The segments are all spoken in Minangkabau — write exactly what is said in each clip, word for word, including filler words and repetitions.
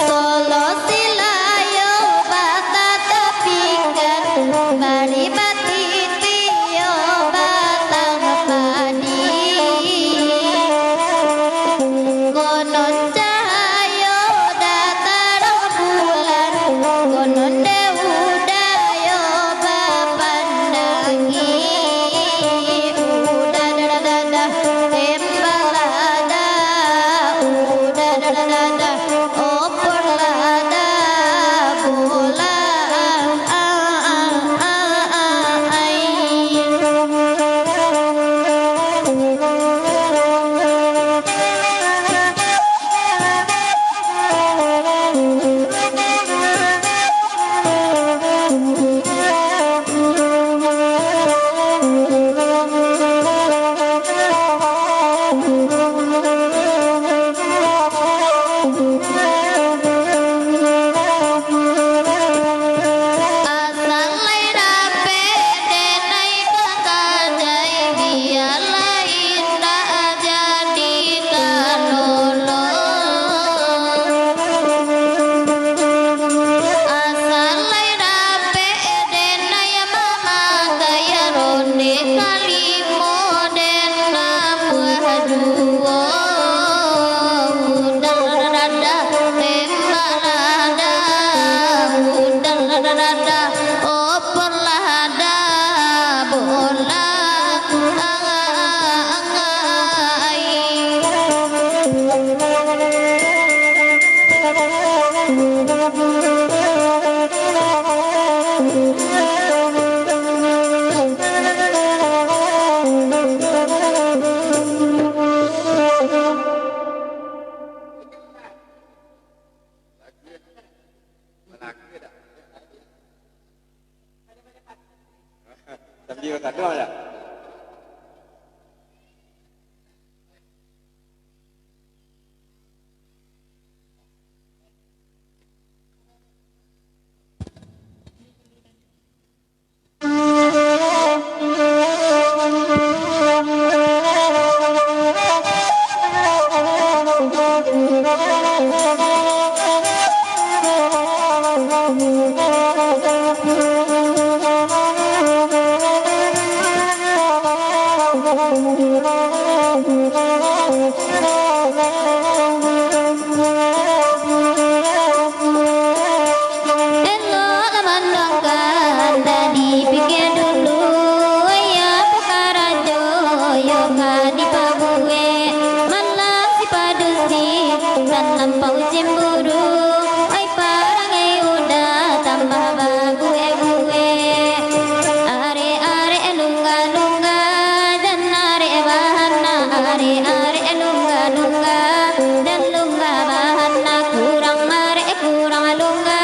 Solo silayo batatapikan, bari batitiyo batang padi. Konon cahayo da tarang bulan, konon dek udayo bapandangi. Uda da da da da, tembaklah da. Uda da da da da, oporlah da bola. Asal lai dapek denai ka kadai, bialah indak jadi kalolo. Asal lai dapek denai mamakai ronde kalimo den namuah duo. Uda da da da, tembaklah da. Uda da da da, oporlah da bola. Sambil bergaduh aja. Elok lah manduangkan, ndak dipikia dulu, iyo pakarajo, iyo ka dipabuek. Malah si padusi, kan lampau cemburu, ai parangai Uda tambah babuek-buek. Arek-arek lungga-lungga, jan arek bahanak, arek-arek lungga-lungga, jan lungga bahanak, kurang arek kurang lungga,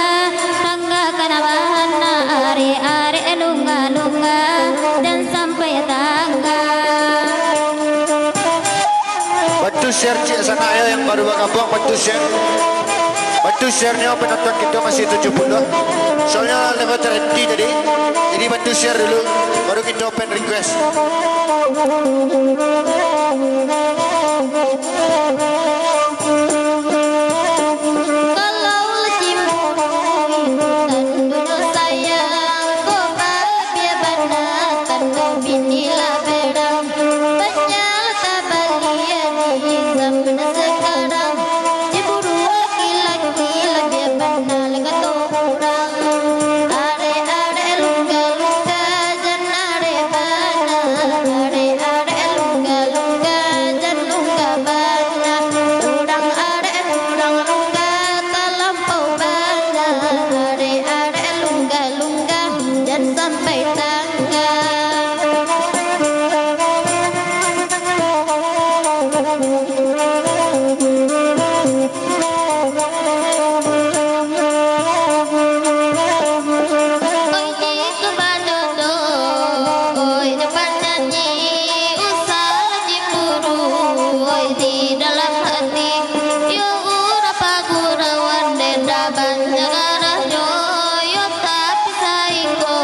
tangga kana bahanak, arek-arek lungga-lungga, jan sampai tangga. Bantu share ciek sanak yo, yang baru bagabuang, bantu share. Bantu share nyo, penonton kito masih tujuh puluh. Soalnyo level terhenti tadi. Jadi bantu share dulu, baru kito open request. Kalau lah cemburu itu tandonyo sayang, ko bahagia bana tando bini lah berang. Banyak lah tabaliak di zaman sekarang. Cemburu laki-laki lah biak bana lah kato urang. Arek-arek lungga-lungga, jan arek bana. Arek-arek lungga-lungga, jan lungga bana. Urang arek, urang lungga, talampau bana. Arek-arek lungga-lungga, jan sampai tangga. Oi, jikok bajodoh, oi, jo panyanyi, usahlah cemburu, oi, di dalam hati. Yo urang pagurauan, den dak banyak garahnyo, yo tapi sainggo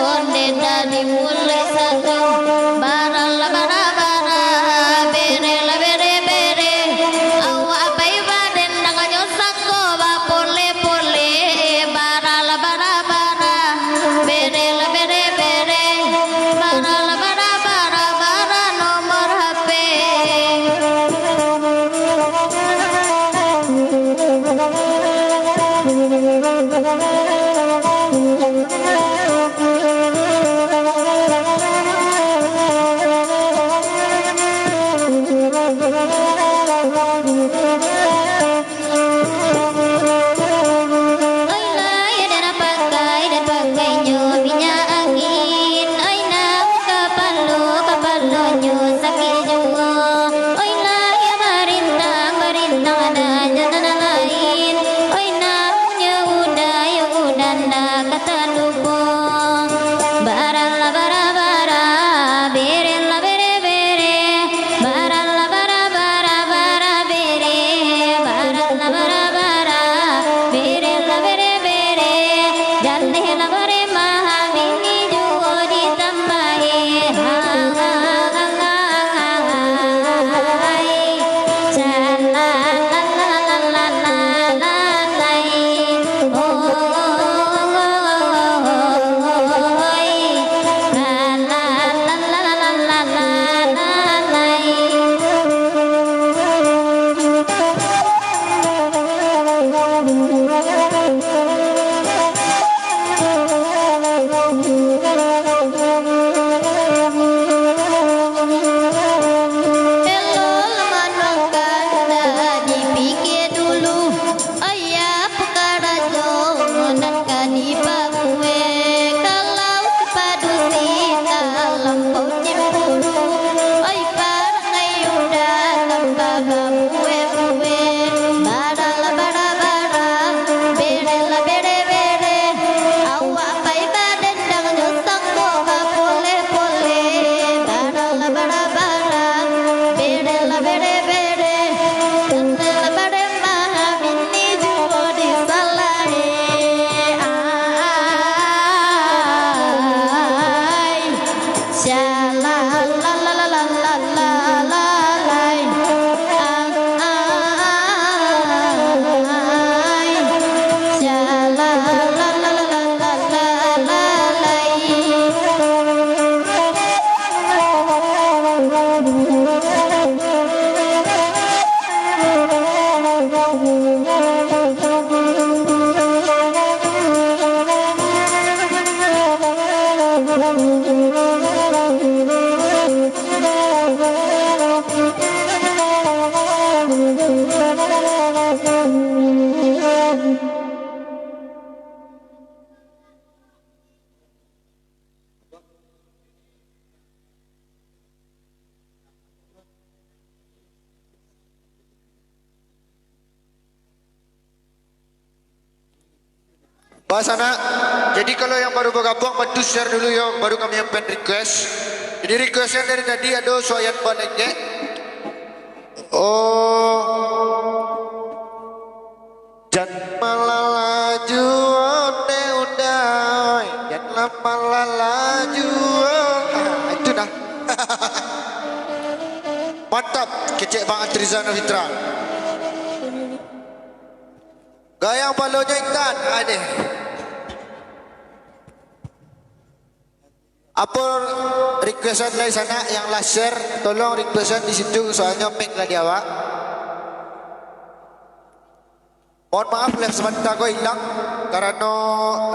Basanak, jadi kalau yang baru bagabuang, bantu share dulu yo, baru kami ampaian request. Jadi request yang dari tadi ado Suayan Balengkek. Oh. Jan malala juo, ne udai, jan lah malala juo. Ah, itu dah. Mantap, kecek Bang Atrizan Fitra. Gayang palonyo Intan, adeh. Apo requestan lai sanak yang lah share, tolong requestan di situ, soalnyo mic lah di awak. Mohon maaf, live sabanta ko ilang karano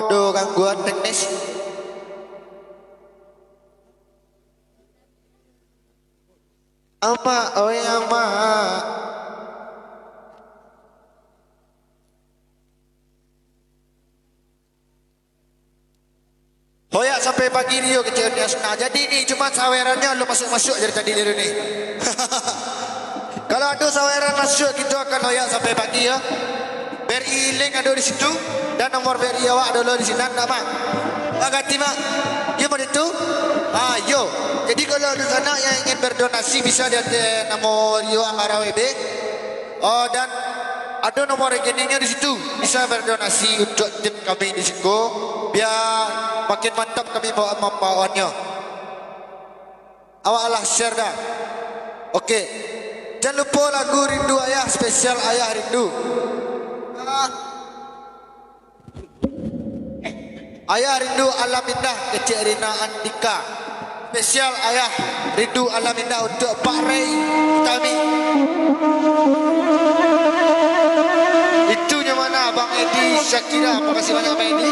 ado gangguan teknis. Amak, oi amak. Hoyak sampai pagi ni yo, kecek Uni Asna. Jadi ni cuma sawerannyo alun masuak-masuak dari tadi ni. Kalau ado saweran masuak, kito akan hoyak sampai pagi yo. B R I link ado di situ, dan nomor B R I awak ado lo di sinan, ndak, Mak? Mak ganti, Mak. Yo, mak itu. Ah, yo. Jadi kalau ado sanak yang ingin berdonasi, bisa di ateh namo Rio Anggara W B. Oh, dan ado nomor rekeningnyo di situ. Bisa berdonasi untuak tim kami di siko, bia makin mantap kami bawa mambawaannyo. Awak alah share dah. Oke. Jan lupo lagu Rindu Ayah, spesial Ayah Rindu. Ah. Ayah Rindu Alam Indah, kecek Rina Andika. Spesial Ayah Rindu Alam Indah untuak Pak Rey kami. Itu nyo mano Abang Edi Syakira. Makasih banyak, Abang Edi.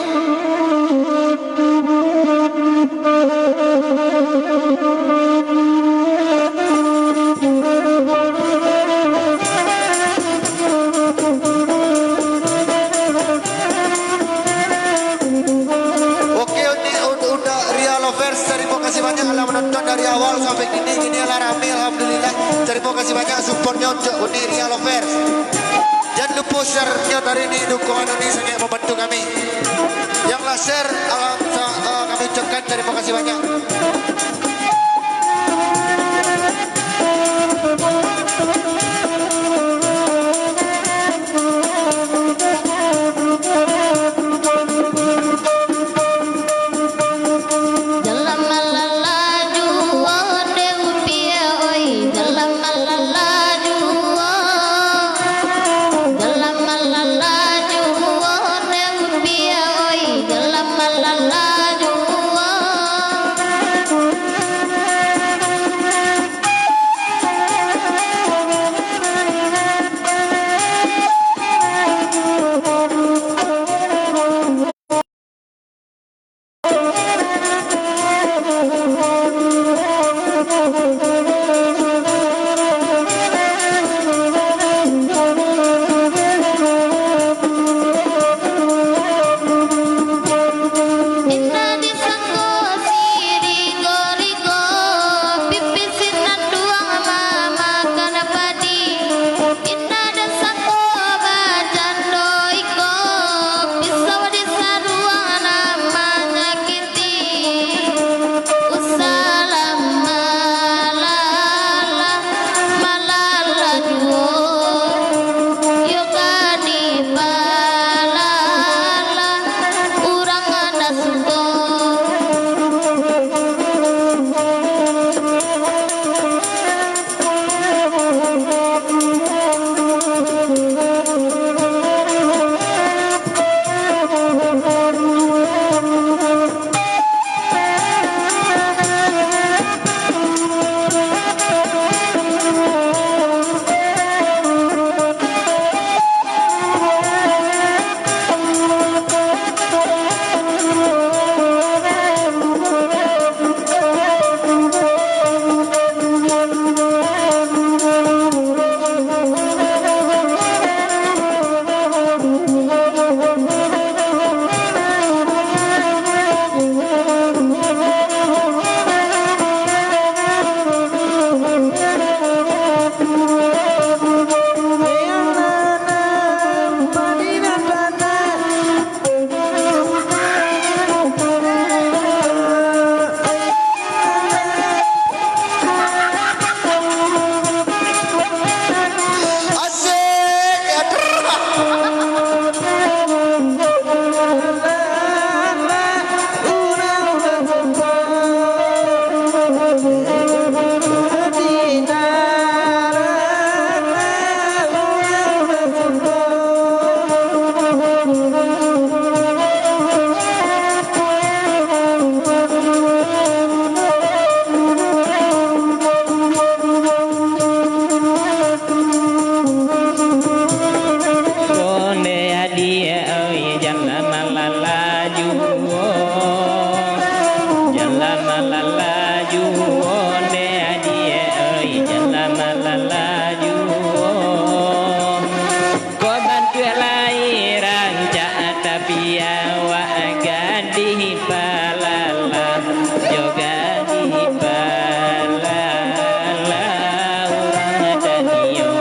Oke, Uni, Un-, Unda Ria Lovers, tarimo kasih banyak alah manonton dari awal sampai kini. Kini alah rame, alhamdulillah. Tarimo kasih banyak supportnyo untuak Uni Ria Lovers. Jan lupo share-nyo tadi ni, dukungan Uni sangaik mambantu kami. Yang lah share, alam-, sa-, eh, kami ucapkan tarimo kasih banyak. Joga dipalala urang tanio,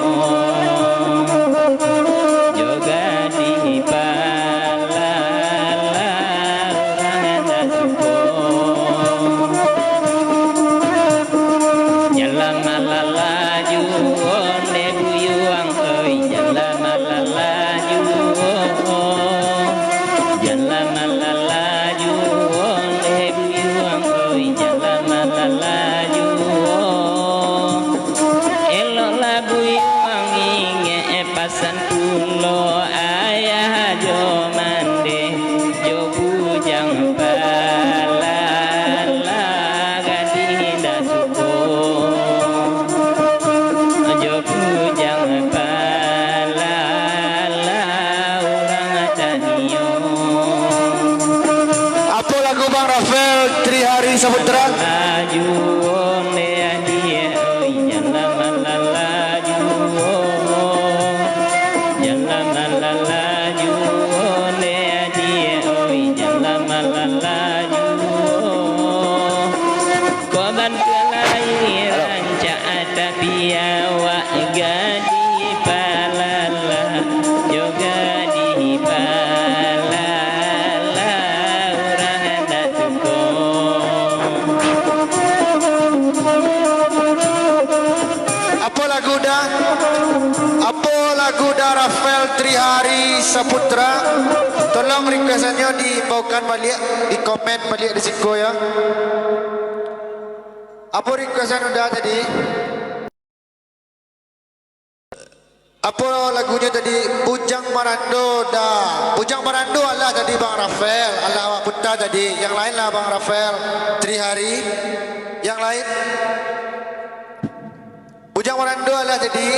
joga dipalala urang tasuko. Jan lah malala juo, nde buyuang, oi, jan lah malala juo. Jan lah malala juo, nde buyuang, oi, jan lah malala juo. Eloklah buyuang ingek pasan pulo ayah jo mande, jo bujang pala gadih indak suko, jo bujang pala urang tanio. Apo lagu Bang Rafael Trihari Saputra? Laju onde adie, oi, jan lah malala juo. Jan lah malala juo, onde adie, oi, jan lah malala juo. Ko bantuak lai rancak, tapi awak gadih palala, jo gadih palala urang tasuko. Apo lagu dah? Apo lagu dah Rafael Trihari Saputra? Tolong requestannyo diimbaukan baliak, di komen baliak di siko yo. Apo requestan Uda tadi? Apo lagunyo tadi? Bujang Marando Da. Bujang Marando alah tadi Bang Rafael, alah awak puta tadi. Yang lain lah Bang Rafael, Trihari. Yang lain? Bujang Marando alah tadi.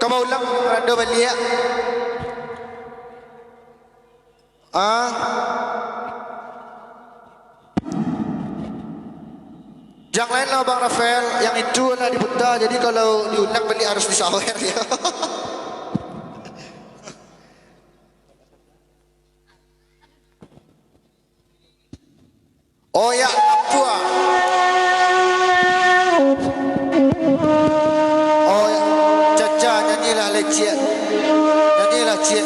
Ka baulang Marando baliak. Ah. Yang lain lah Bang Rafael, yang itu lah diputa, jadi kalau diulang baliak harus disawer ya. Oh ya, ampua. Oh ya, Caca, nyanyilah lecet. Nyanyilah, ciek.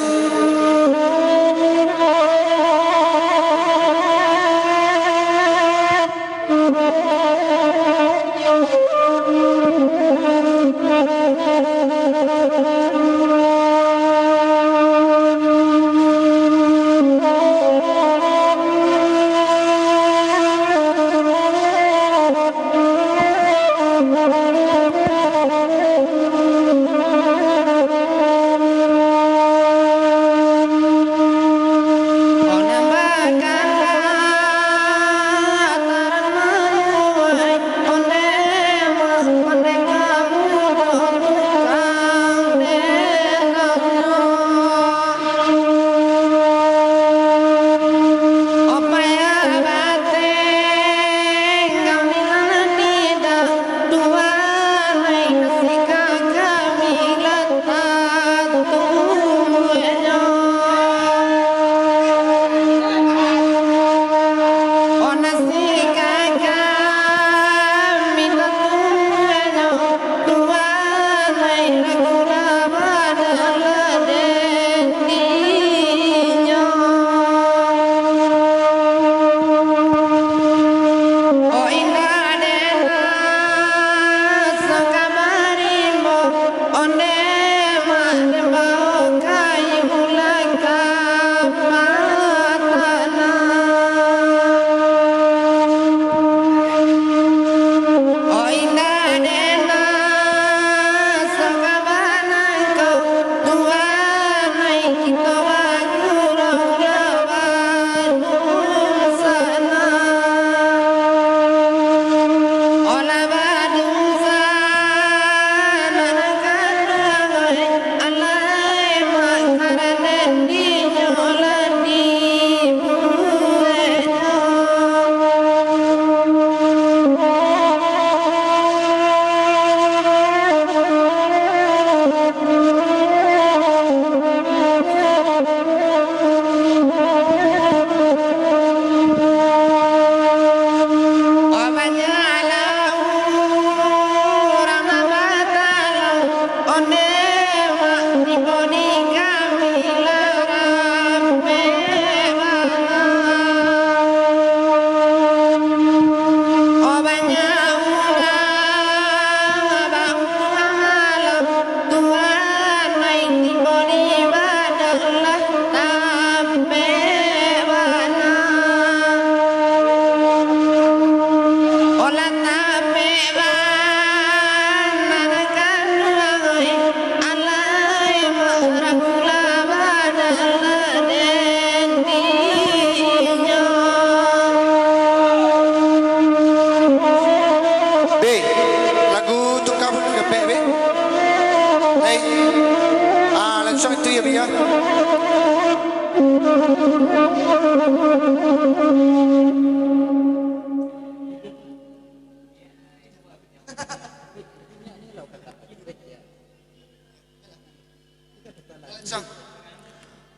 Lencong.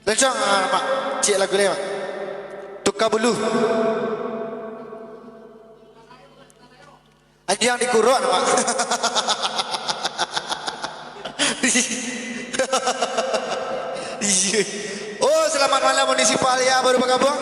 Lencong, ah, Mak. Ciek lagu lai, Mak. Tuka bulu. Anjiang dikurok, Mak. Iya. Oh, selamat malam, munisipal ya, baru bagabuang.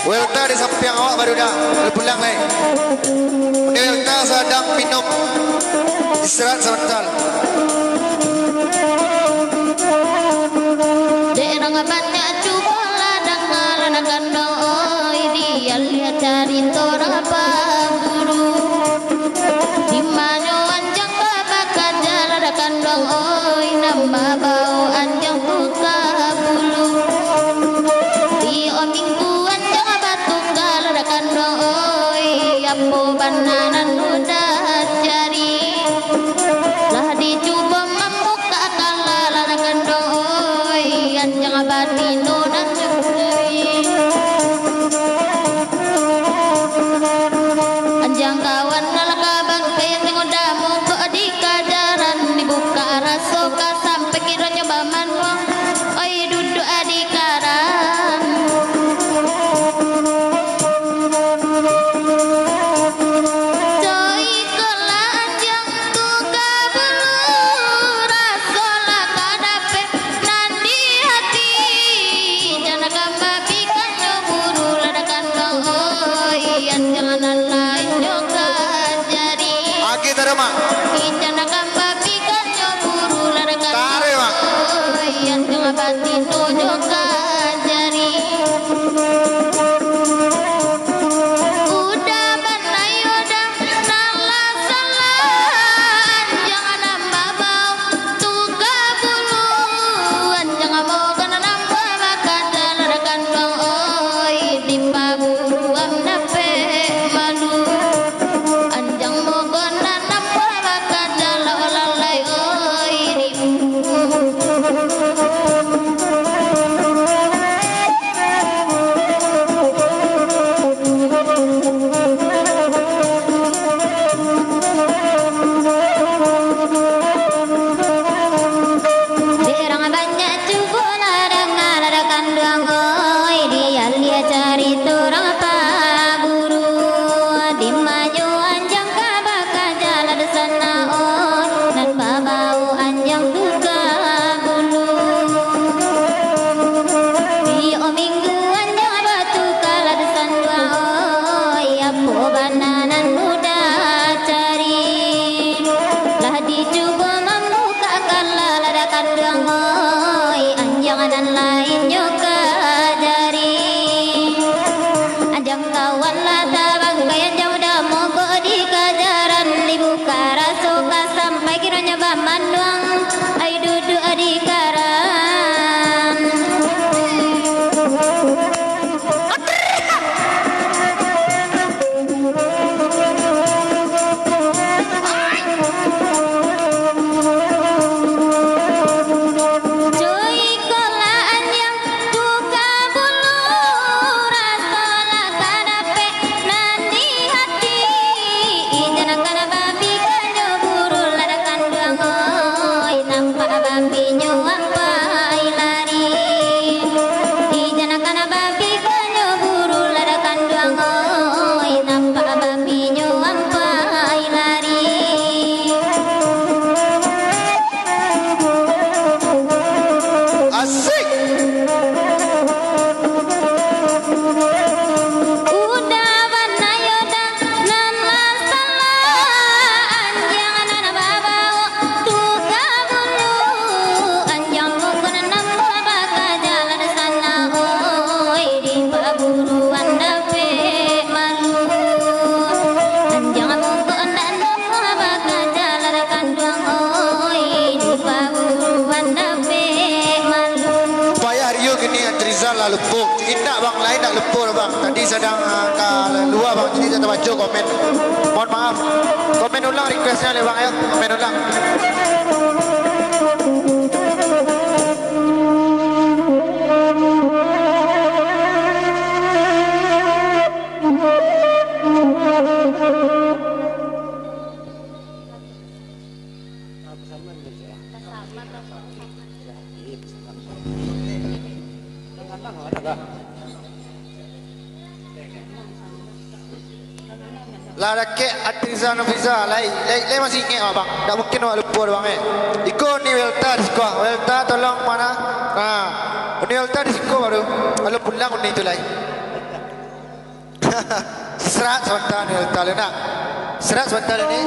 Welta di sampiang awak baru dah, baru pulang lai. Welta sadang minum, istirahat sabanta. Dek nan banyak cubo lah danga lah nan kanduang, oi, di alia carito urang paburu. Di manyo anjiang ka bakaja lah nan kanduang, oi, nan babau anjiang tuka bulu. Tiok minggu anjiang batuka lah nan kanduang, oi, apo bana nan udah cari. Lah dicubo mamukak kala lah nan kanduang, oi, anjiang batino nan curi. Anjiang kawan lah ka bangkai, anjiang udah mogok di kajaran, dibukak raso ka sampai kironyo bamanuang, oi, duduak di karan. Coikolah anjiang tuka bulu, raso lah ka dapek nan di hati. Ican akan babi kanyo buru lah nan kanduang, oi, anjiang nan lain nyo ka jadi. Agi taruih, Mak. Ican akan babi kanyo buru lah nan kanduang, taruih, Mak. Oi, anjiang batino nyo ka jadi. Udah banayo dah, nan lah salah, anjiang nan babau tuka bulu, anjiang mogon nan babakaja lah nan kanduang, oi, dipaburuan dapek malu. Anjiang mogon nan babakaja lah, oh, lalai, oi, di Dek urang banyak cubo lah danga lah nan kanduang, oi, di alia carito urang paburu. Di manyo anjiang ka bakaja lah di sana, oi, nan babau anjiang tuka bulu. Tiok minggu anjiang batuka lah di sanduang, oi, apo bana nan udah cari. Lah dicubo mamukak kala lah nan kanduang, oi, anjiang nan lain nyo ka jadi. Anjiang kawan lah tabangkai, anjiang udah mogok di kajaran, dibukak raso ka sampai kironyo bamanuang, ai duduak di karan. Cuy, kolaan yang Rizal lah lupo. Indak bang, lain ndak lupo doh bang. Tadi sadang, ah, ka lua bang, jadi indak tabaco komen. Mohon maaf. Komen ulang request-nyo lai bang yo. Komen ulang. Lah dakek Atriza Nafisa, lai, lai, lai masih ingek awak, Bang? Ndak mungkin awak lupo doh, Bang, eh. Iko Uni Welta di siko, Welta tolong mana? Nah, Uni Welta di siko baru. Kalau pulang Uni tu lai. Serak sabanta ni, Welta lu nak. Serak sabanta ni.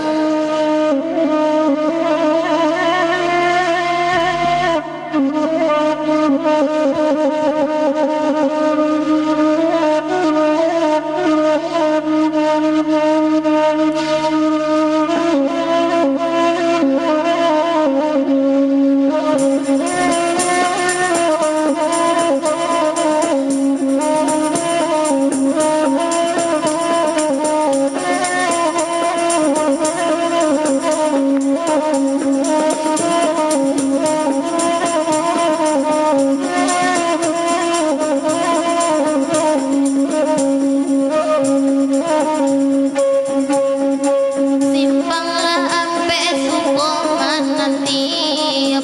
Simpang lah ampek suko mananti,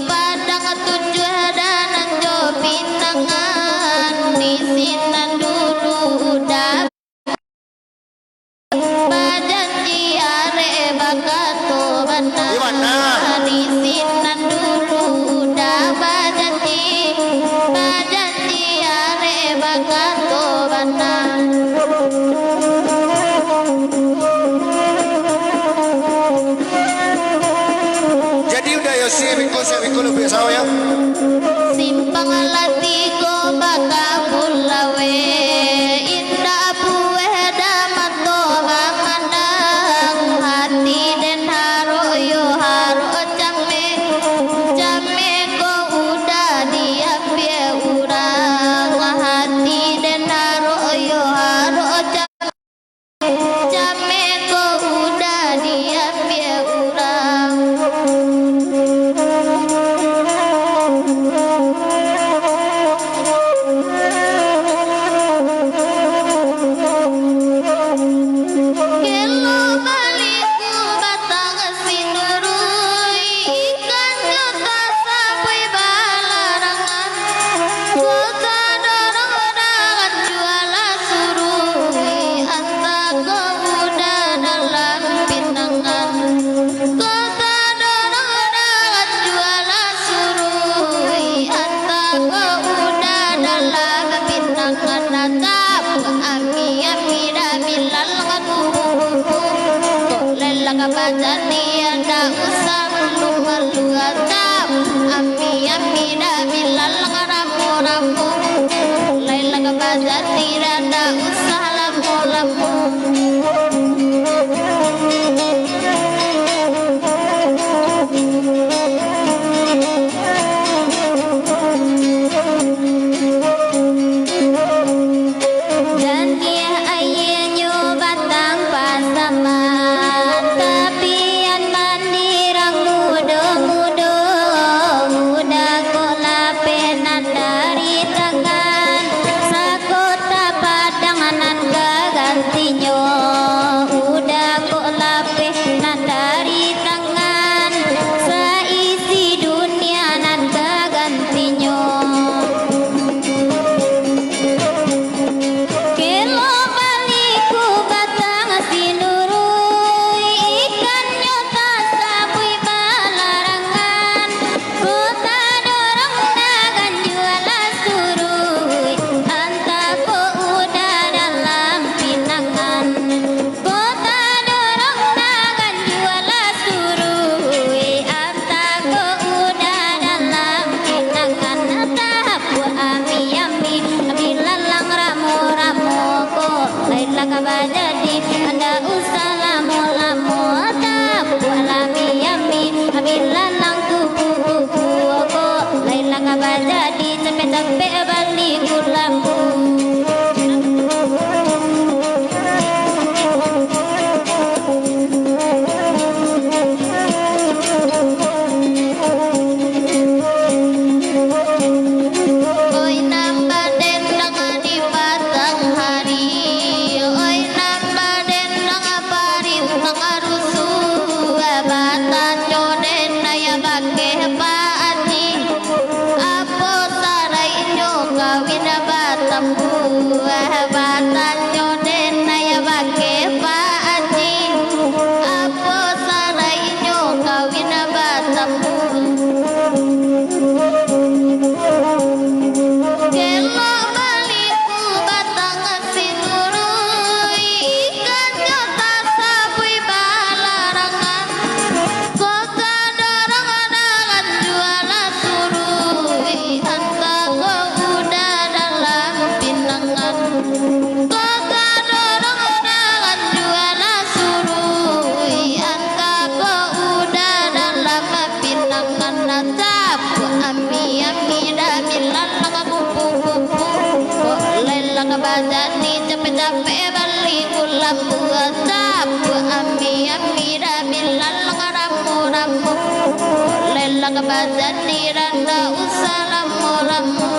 padang tujuah danan jo pinangan, di sinan dulu udah bajanji arek bakato bana. Di sinan dulu udah bajanji, bajanji arek bakato bana. Jadi udah yo, si Miko, si Miko lebih sawo ya. Simpang lah tigo bakabun lawe, indak buweh daman to mamandang, hati den harok yo harok came, came ko udah diambiak urang, hati den harok yo harok came. Jame ko udah diambiak urang. Kelo baliku batang sinurui, ikannyo tasabuik balarangan. Ko tadorong dangan jualah surui, antah ko udah dalam pinangan. Ko tadorong dangan jualah surui, antah ko udah dalam pinangan. Tapuak ami-ami dah bilalang kupu-kupu, kok lelah ka bajadi, ndak usah malu-malu. Tapuak ami-ami dah bilalang ramu-ramu, lai lah ka bajadi, ndak usah lamo-lamo. Janiah aianyo batang pasaman, tapian mandirang mudo-mudo, muda ko lapeh nan dari tangan, sakota padang nan ka gantinyo, uda ko lapeh nan dari tangan, saisi dunia nan ka gantinyo. Kelo baliku batang sinurui, ikannyo tasabuik balarangan. Ko tadorong dangan jualah surui, antah ko udah dalam pinangan. Ko tadorong dangan jualah surui, antah ko udah dalam pinangan. Tapuak ami-ami, bilalang ramo-ramo, ko lai lah ka bajadi, ndak usah lamo-lamo. Tapuak lah ami-ami, bilalang kupu-kupu, ko lai lah ka bajadi, capek-capek bali Gulambu. Oi nan badendang di batang hari, oi nan badendang parintang rusuah, batanyo den naya bakeh Pak Aji. Apo sarainyo kawin batambuah, batanyo den naya bakeh Pak Aji. Apo sarainyo kawin batambuah. Kelok baliku batang situruik, ikannyo tasabuik balarangan. Ko ka dorong dalan jualan suruik, antaro uda dalam pinangan. Ko ka dorong dalan jualan suruik, antaro uda dalam pinangan. Tapuak ami-ami damilan, langah kupu-kupu. Kok lai langah bajani, capek-capek bali gulambu. Tapuak ami-ami damilan, langah ramu-ramu. Kok lai langah bajani, ndak usah ramu-ramu.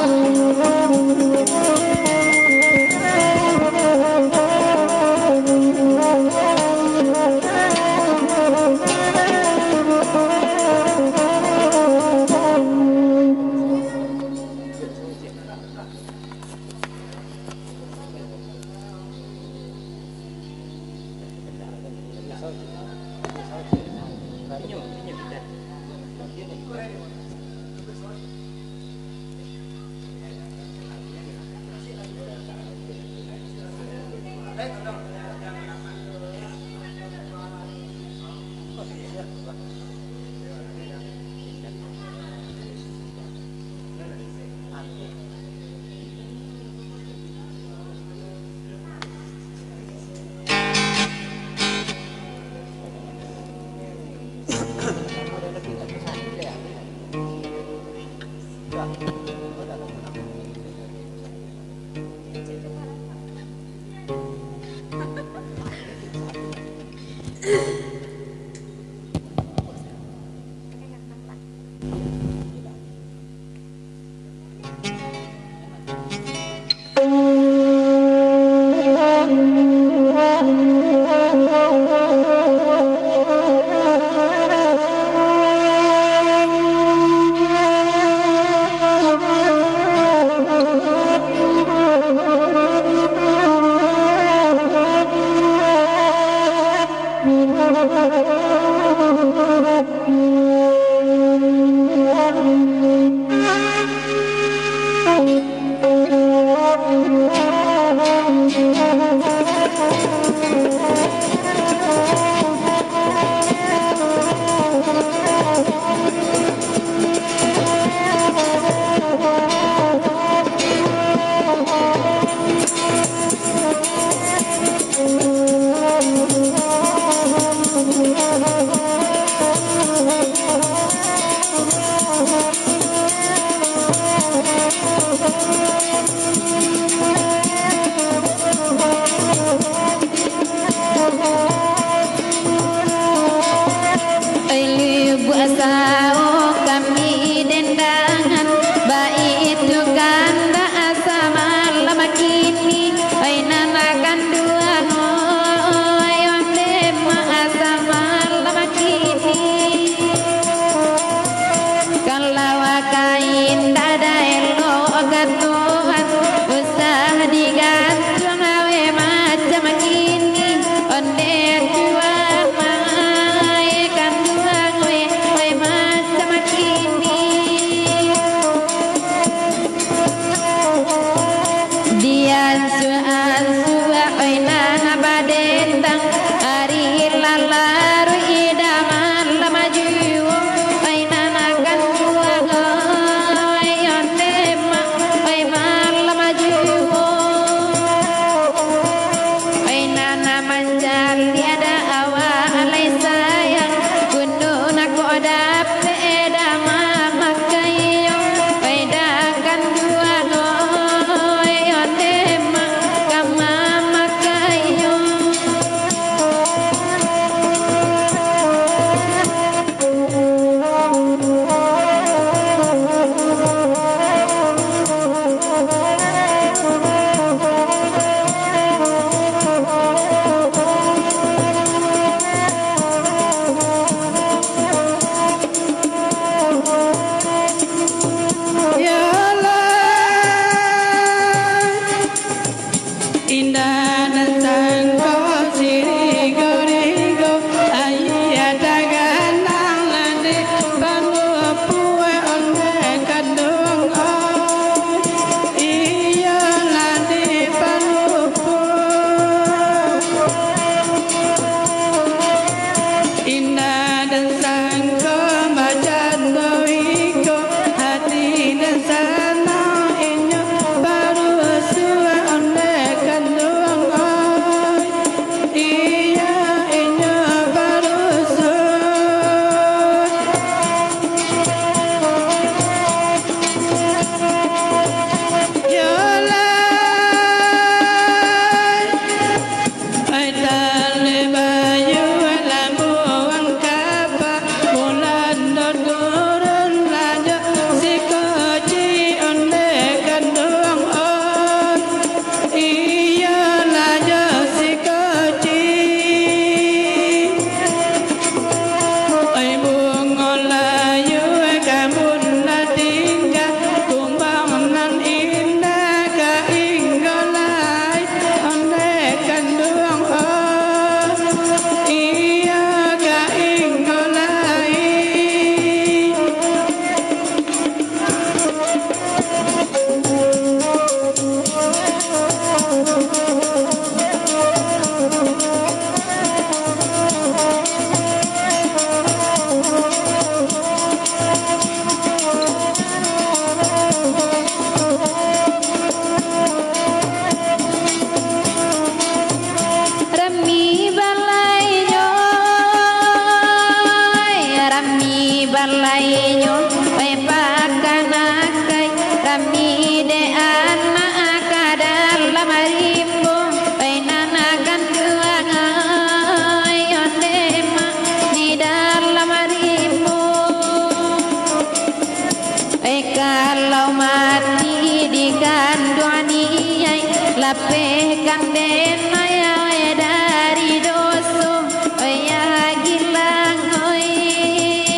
Lapehkan den, oi, awek dari doso, oi, ya gilang, oi,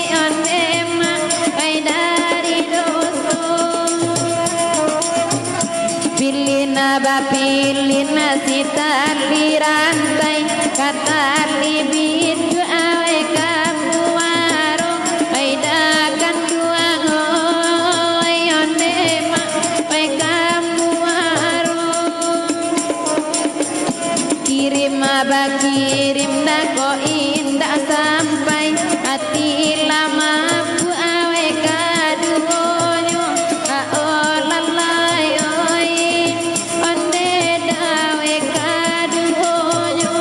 onde ma, oi, dari doso. Pilih na bapilih na si tali rantai, ka tali bitu awek ka muaro, oi, dakan duang, oi, onde ma, oi, ka muaro. Kirim bakirim dako indak sampai, ati lah mampu awek kaduonyo. Ah, oh, lalai, oi, onde dek awek kaduonyo.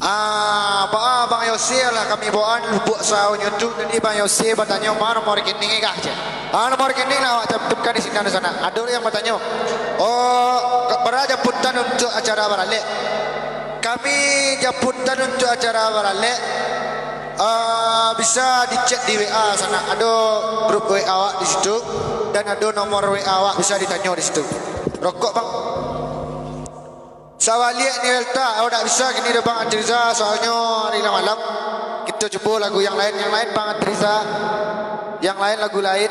Ah, baa Bang Yose lah kami bawaan lubuak saunyo tu. Jadi Bang Yose batanyo, "Ma nomor rekening kah?" cek. "Ah, nomor rekening lah awak cantumkan di sinan di sanak." Ado yang batanyo, "Oh, ka-, bara japutan untuak acara baralek?" Kami japutan untuak acara baralek, ah, bisa di-chat di W A sanak. Ado grup W A awak di situ, dan ado nomor W A awak bisa ditanyo di situ. Rokok, Bang? Sabaliak ni Welta, oh, dak bisa kini doh Bang Andriza, soalnyo hari lah malam. Kito cubo lagu yang lain, yang lain Bang Andriza, yang lain lagu lain.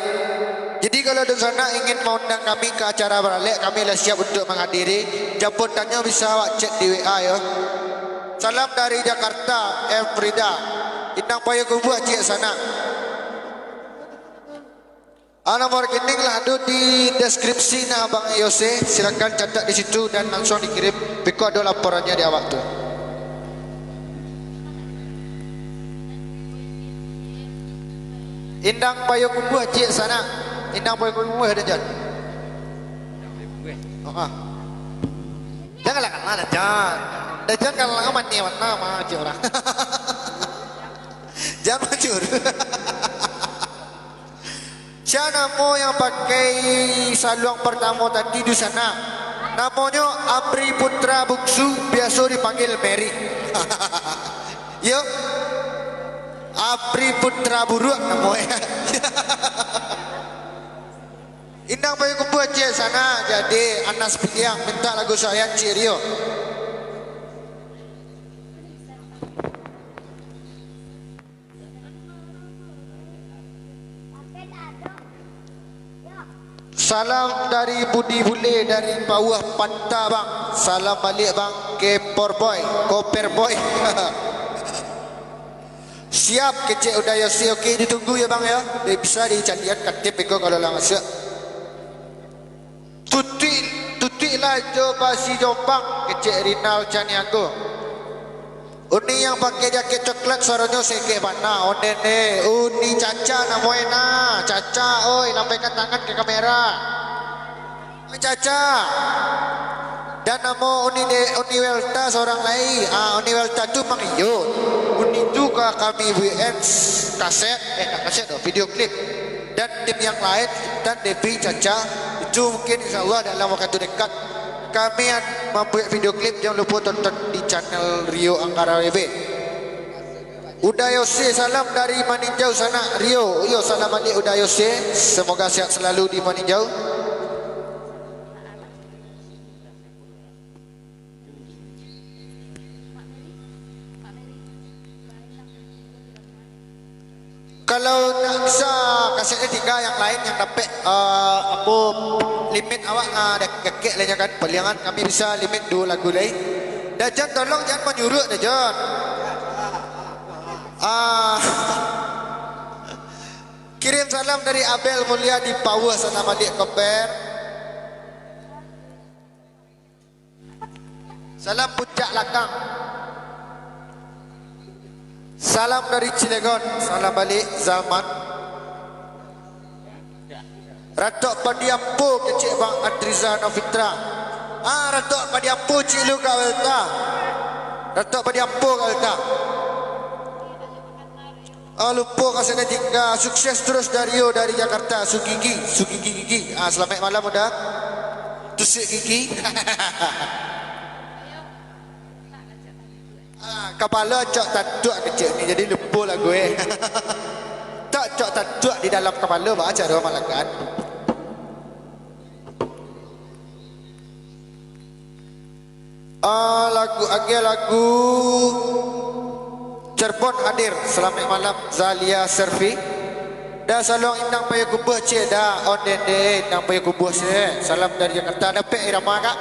Jadi kalau dunsanak ingin maundang kami ka acara baralek, kami lah siap untuak manghadiri. Japutannyo bisa awak chat di W A yo. Salam dari Jakarta, M Rida. Inang payo kubuah ciek sanak. Ah, nomor rekening lah ado di deskripsi nah, Bang Yose. Silakan catat di situ dan langsung dikirim. Beko ado laporannyo di awak tu. Inang payo kubuah ciek sanak. Inang payo kubuah, Dajan. Oh, ah. Janganlah kalah, Dajan. Dajan kalah mani warna mah, ciek urang. Jangan mancur. Sia namo yang pakai saluang partamo tadi di sanak? Namonyo Apri Putra Bungsu, biaso dipanggil Mary. Yo. Apri Putra Buruak namonyo. Inang payo kubuah ciek sanak, jadi Anas Piliang mintak lagu Sayang Ciek Rio. Salam dari Budi Bule dari Pauah Panta, Bang. Salam baliak, Bang, Keper Boy, Koper Boy. Siap, kecek Uda Yose. Oke, ditunggu ya, Bang, ya. Dek bisa dicalian katik beko kalau lah masuak. Tutuik, tutuik lah jo basi Jombang, kecek Rinal Caniago. Uni yang pakai jaket coklat, suaronyo segeh bana, ondeh deh. Uni Caca namonyo nah. Caca, oi, lambaikan tangan ka kamera. Oi, Caca. Dan namo Uni de-, Uni Welta sorang lai. Ah, Uni Welta tu mang iyo. Uni tu ka kami buek kaset, eh, ndak kaset doh, video klip. Dan tim yang lain, Intan, Devi, Caca, itu mungkin insya Allah dalam waktu dekat kami an-, mambuek video klip, jangan lupa tonton di channel Rio Anggara W B. Uda Yose, salam dari Maninjau sanak, Rio. Iyo, salam baliak Uda Yose. Semoga sehat selalu di Maninjau. Kalau ndak bisa, kasetnyo tigo, yang lain yang dapek, eh, apo, limit awak, ah, dakek lai nyo kan. Paliangan kami bisa limit duo lagu lai. Dajan, tolong jan manyuruak, Dajan. Ah. Kirim salam dari Abel Mulia di Pauah, salam baliak Koper. Salam Puncak Lakang. Salam dari Cilegon, salam baliak Zaman. Ratok Padi Ampo, kecek Bang Adriza Novitra. Ah, ratok padiampo cik lu Kak Welta. Ratok padiampo Kak Welta. Ah, lupo kasih tingga. Sukses terus Dario dari Jakarta. Sugigi, sugigi gigi. Ah, selamat malam udah. Tusuk gigi. Ah, kapalo acok tatuak kecek ni, jadi lupo lagu eh. Tak acok tatuak di dalam kapalo, ba caro malakan. Ah, lagu, agiah lagu Cirebon hadir. Selamat malam, Zalia Servi. Dah salong inang payo kubuah cek dah. On dende, inang payo kubuah cek. Salam dari Jakarta. Dapek irama, Kak?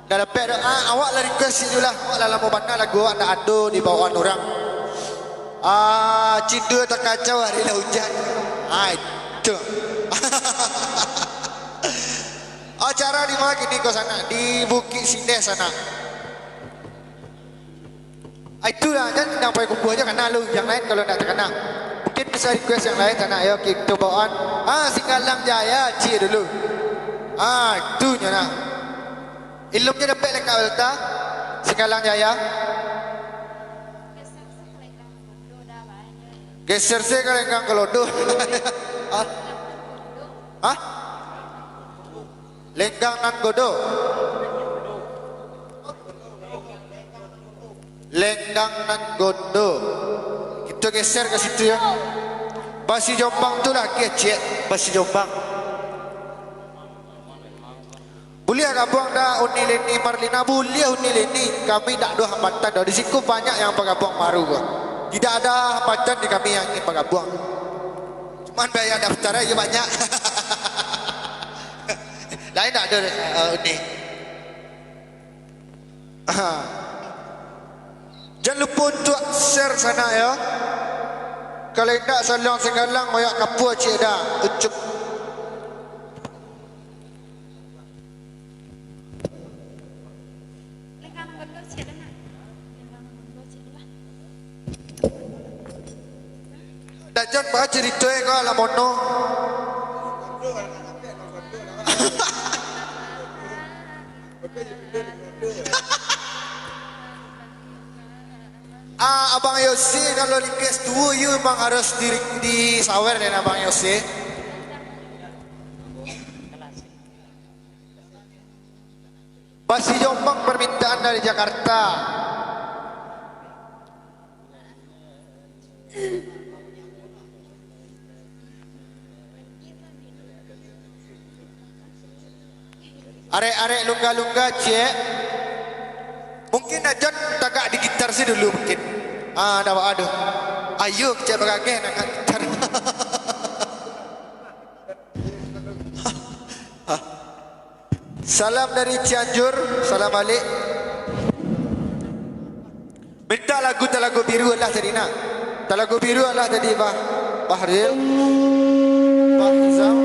Dah dapek dah. Ah, awak lah request situ lah. Awak lah lamo bana lagu awak ndak ado di bawaan urang. Ah, Cindua Takacau Hari Lah Hujan. Ah, itu. Acara di ma kini ko sanak? Di Bukik Sindes sanak. Ah, itulah, jan inang payo kubuah ajo, kana lu. Yang lain kalau ndak takana, mungkin bisa request yang lain sanak yo, kito bawaan. Ah, Singgalang Jaya, cik dulu. Ah, itu nyo nah. Ilumnyo dapek lengkap Welta. Singgalang Jaya. Geser se ka Lenggang Kalodo. Ah? Hah? Lenggang nan godo. Lenggang nan godo. Kito geser ka situ yo. Basi Jombang tu lah kecek. Basi Jombang. Buliah gabuang dak Uni Leni Marlina? Buliah Uni Leni. Kami dak ado hambatan doh. Di siko banyak yang bagabuang baru ko. Tidak ada hambatan di kami yang ingin bagabuang. Cuman biaya daftar aja banyak. Lain dak ado, eh, Uni. Aha. Jan lupo untuak share sanak yo. Kalau indak salong Singgalang, oyak kapua cik dah. Ucup. Dak jan ba carito e ko, alah mono. Ah, Abang Yosi, kalau request duo, you memang harus di, disawer dengan Abang Yosi. Basi Jombang permintaan dari Jakarta. Arek-arek lungga-lungga, ciek. Mungkin Ajon tagak di gitar si dulu, mungkin. Ah, dah, aduh. Ayo, ciek, bagageh nak gitar. Salam dari Cianjur, salam balik. Mintak lagu Talago Biru alah tadi nak. Talago Biru alah tadi, Bah Bahril. Bah Izam.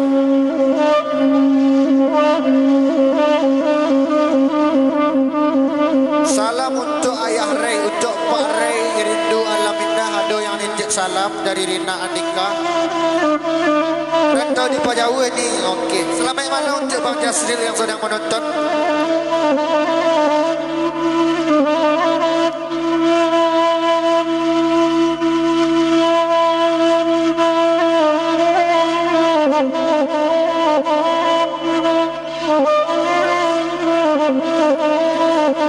Salam untuk Ayah Ray, untuk Pak Ray, Rindu Alam Indah, ado yang nitip salam dari Rina Andika. Rantau di Pajauah ni, oke. Selamat malam untuk Bang Jasril yang sedang menonton.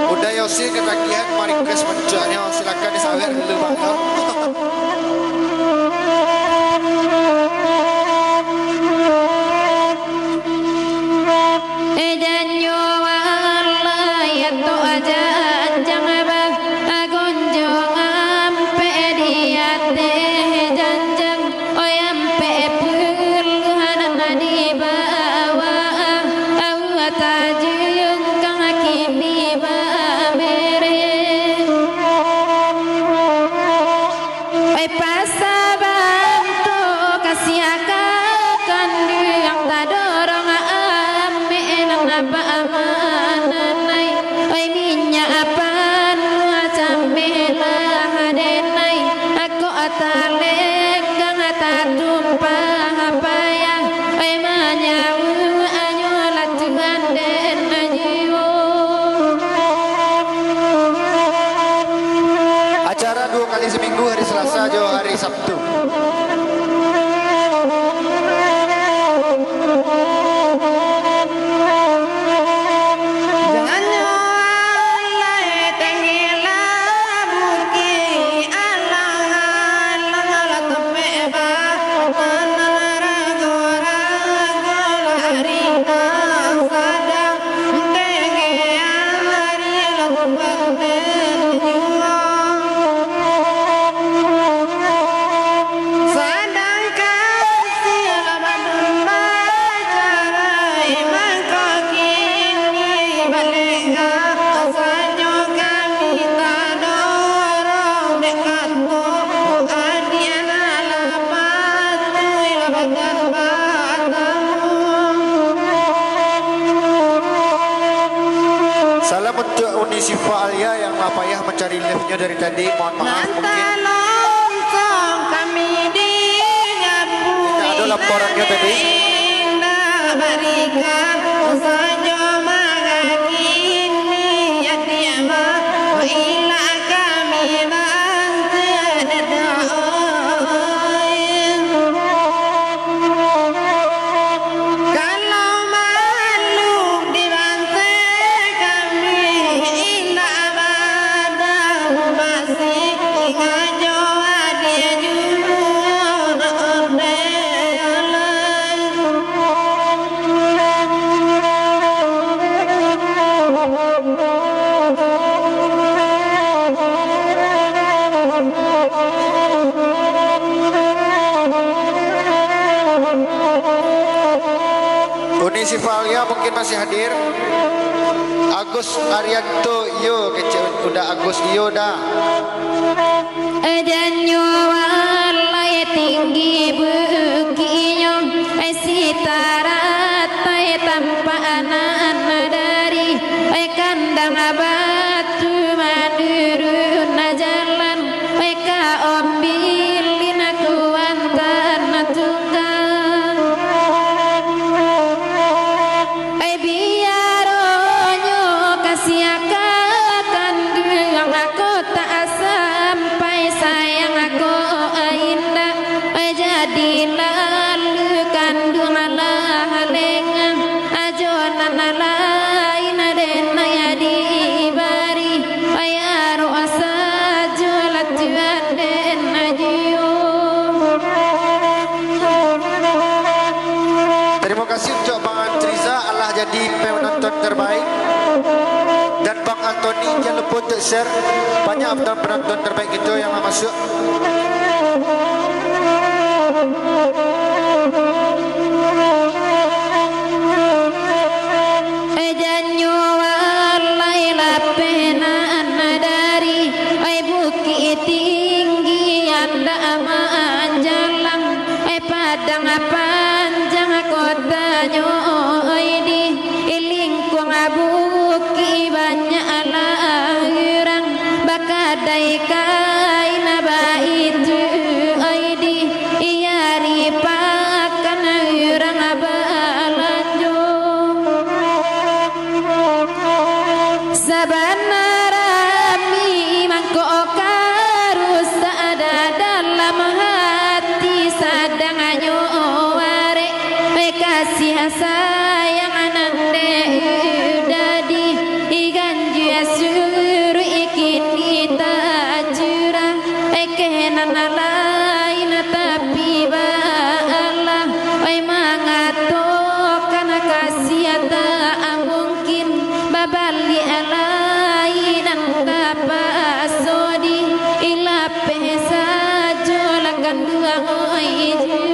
Uda Yosi katagihan ma-request mancuaknyo, silakan disawer dulu, Bang. Eh, janyo Allah, ya to aja anjang bah, agonjong ampek di ateh janjang. Oi, ampek puluahan dibawa, awak tajungkang kini bamere. Oi, pasa bantu kasiaka kanduang tadorong amek nan apa amanan ai. Oi, minyak Hari Saminggu, hari Salasa jo hari Sabtu. Salam untuk Uni Sifa Alia yang lah payah mencari live-nyo dari tadi. Mohon maaf, mungkin tidak ada laporannya tadi. Uni Sifa Alia mungkin masih hadir. Agus Arianto, iyo, kecek Uda Agus, iyo, Da. Jannyo alai tinggi bukiknyo, sitaratai tampak nan dari, kandang batu manurun jalan, ka Ombilin kuantan tunggang. Biaronyo kasiah ka kanduang, ko tak sampai sayang ko indak, jadi lalu kanduang lah lengah, jo nan lain den dibari, arok sajo lah Tuhan den ajuo. Terima kasih untuk Bang Antriza, alah jadi penonton terbaik. Dan Bang Antoni, jangan lupa untuk share. Banyak penonton terbaik kita yang lah masuk. Jannyo alai lapeh nan dari, Bukik Tinggi andak manjalang, padang panjang kotanyo di lingkuang bukik banyak lah urang bakadai kain baitu di ari pakan urang balanjo. Sabana rami mangko ka rusak dalam hati, sadangnyo warek kasih sayang nan dek dadi, ganjia suruik kini tacurah, keh nan lain tapi baalah, mangatokan kasih tak mungkin babaliak lai nan tapaso di ilapeh sajo lah kanduang ijo.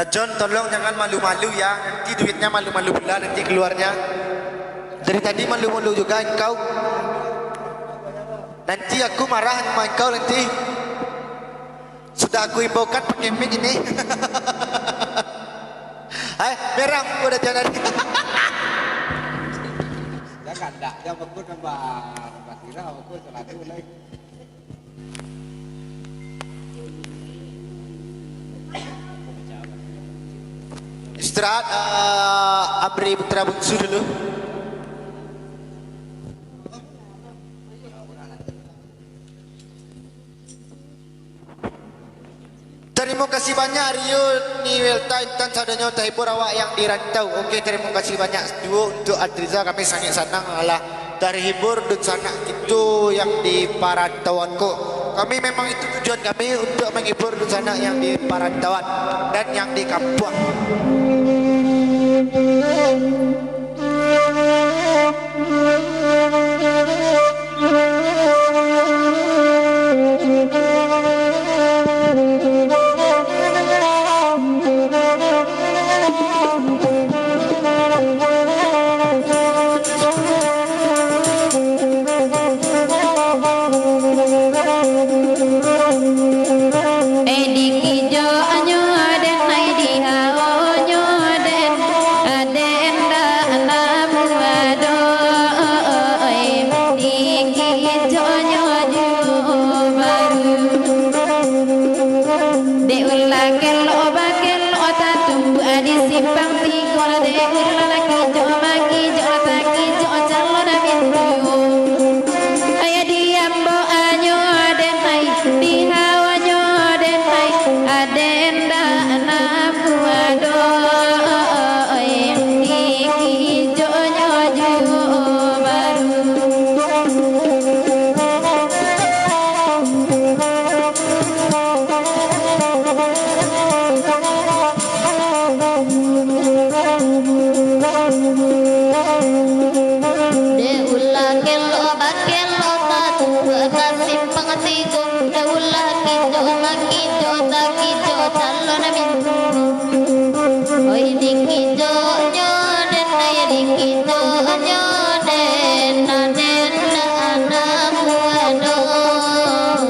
John, tolong jangan malu-malu ya. Nanti duitnya malu-malu pula nanti keluarnya. Dari tadi malu-malu juga engkau. Nanti aku marah sama engkau nanti. Sudah aku imbaukan pakai mic ini. Hai, merah muka dah John tadi. Dah kandak, dah bagus tambah, tambah sirah, bagus selalu lai. Istirahat, eh, Amri Putra Bungsu dulu. Tarimo kasih banyak Rio, Niwelta, Intan, sadonyo tahibur awak yang di rantau. Oke, tarimo kasih banyak duo untuk Adriza, kami sangat sanang alah tarhibur dunsanak kito yang di parantauan ko. Kami memang itu tujuan kami untuk menghibur dunsanak yang di parantauan dan yang di kampuang. Eh, di kijoknyo den, ai, di hawonyo den, aden ndak namuah doh, oi, di kijoknyo juo baru. Dek ulah kelok bakelok tatumbuak di simpang tigo, dek ulah kijok makijok takijok calon mintuo. Ai, di ambo anyo den, ai, di hawonyo den, ai, aden ndak namuah doh, oi, di kijoknyo juo baru. Dek ulah kelok bakelok tatumbuak ka simpang tigo, dek ulah kijok makijok takijok calon mintuo. Oi, di kijoknyo den, ai, di kijoknyo den, aden ndak namuah doh,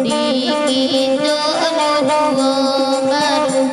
di kijoknyo juo baru.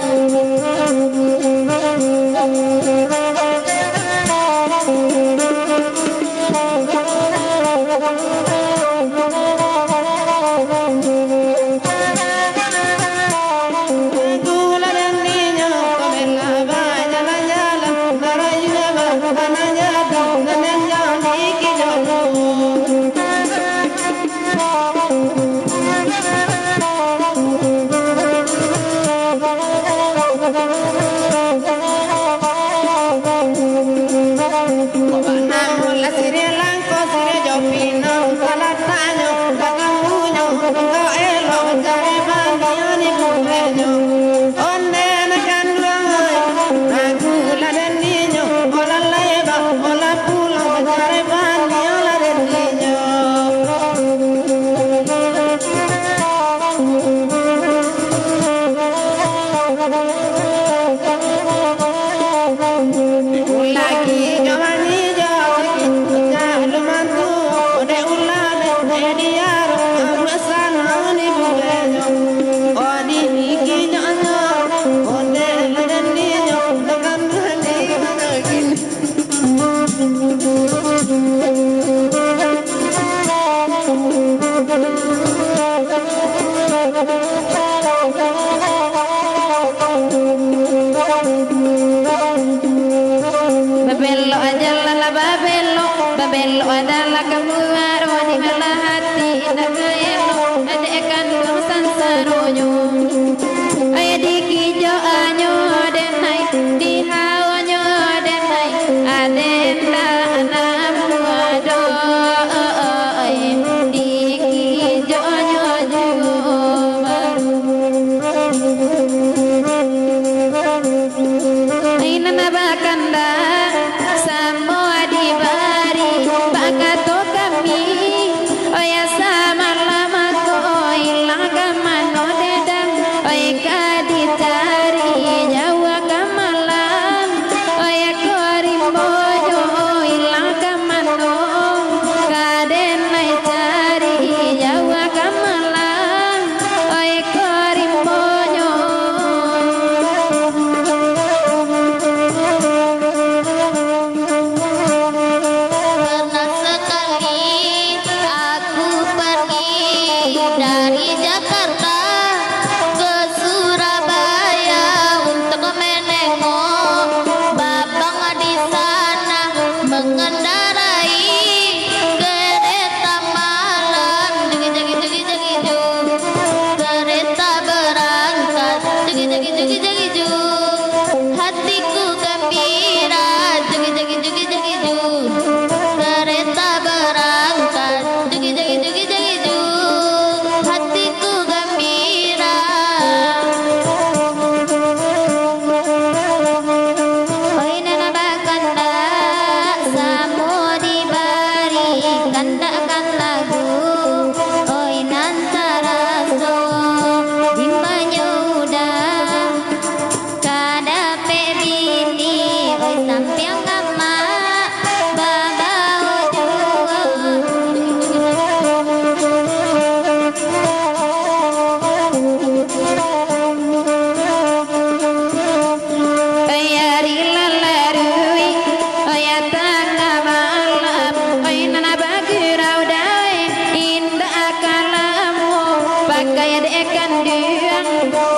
Babelok aja lah, babelok, babelok adalah kamu arwah di malah hati indak elok, adek kanduang sansaronyo. Ai, di kijoknyo den, ai, di hawonyo den, ai, aden ndak namuah doh, oi, di kijoknyo juo baru. Ai, nan bakandak samo dibari, bakato kami, oya samalam ko ilang ka mano dedang. Jakarta ke Surabaya untuk menengok babang di sana mengendarai kereta malam. Jegi, jegi, jegi, jegi, ju. Kereta berangkat. Jegi, jegi, jegi, jegi, ju. Hatiku gembira. Jegi, jegi, jegi, jegi, ju. Kereta berangkat. Jegi, jegi, jegi, jegi, ju. Hatiku gembira. Oi nan bakandak, samo dibari kandak-kandak lagu. Oi nan taraso di manyudah. Ka dapek bini, oi sampiang amak, babao juo. Oi ari lah laruik, oi tangah malam, oi nan bagurau dai, indak ka lamo, pakai dek kanduang,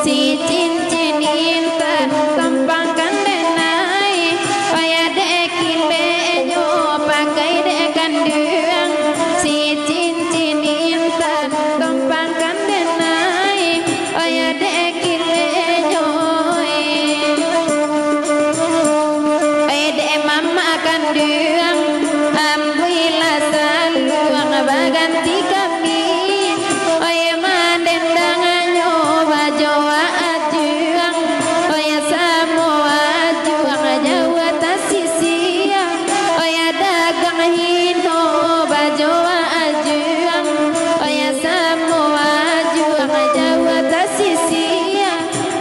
si cincin intan, tompang kandenai, oi dek kilenyo, pakai dek kanduang, si cincin intan, tompang kandenai, oi dek kilenyo, oi dek mamak kanduang, ambuilah saluang baganti kami. Oi mandendangannyo bajoa ajuang, oi samo ajuang jauah tasisia. Oi dagang hino bajoa ajuang, oi samo ajuang jauah tasisia.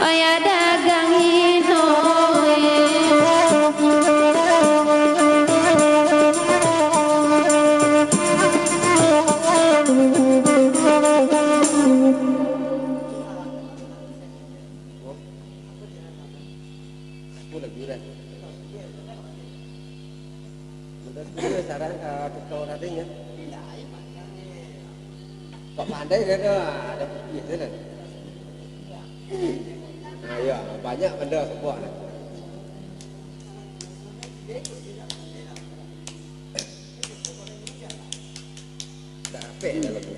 Oi dagang hino, oi. Aku lagi dah. Mudah sekali saran ka tukang raden, ya. Kok pandai dia tu, ada bukti sajo lah. Nah, ya, banyak benda sebab lah. Tak rapek dah lagu.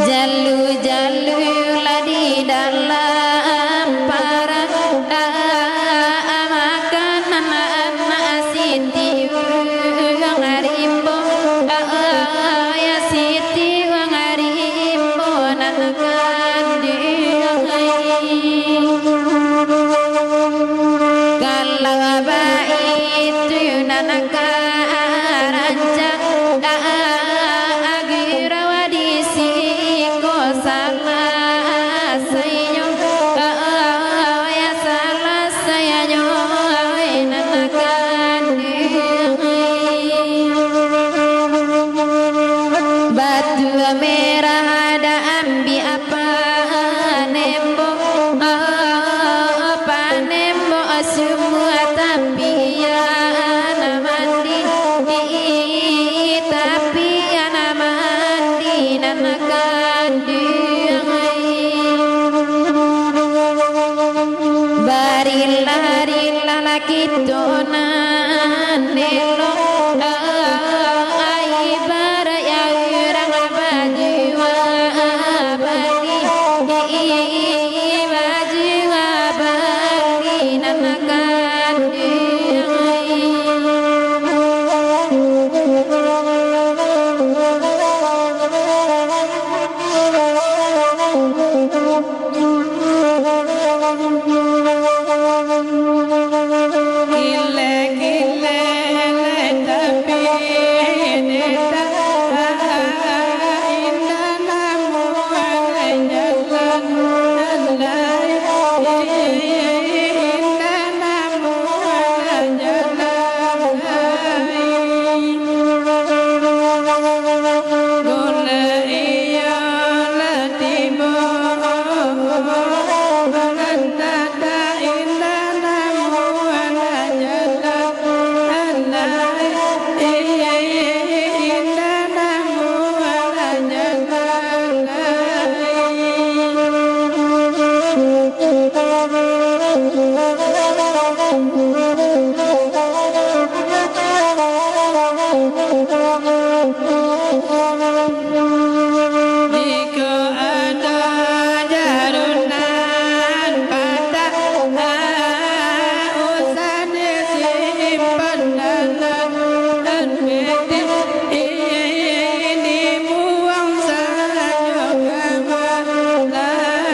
Jalu-jalu lah di dalam parang, makanan anak Siti Wang Rimbo, ya Siti Wang Rimbo nan kanduang ai. Kalau baitu nan ka rancak, agiah di siko salasai nyo, ya salasai nyo, nan kanduang ai. Batu merah ada ambiak panembo, panembo sumua tapian mandi, tapian mandi nan kanduang ai. Barilah-rilah lah kito nan elok, ibarat urang bajua bali, bajua bali nan kanduang ai. Jikok ado jarum nan patah, usah disimpan dalam peti, dibuang sajo ka balakang.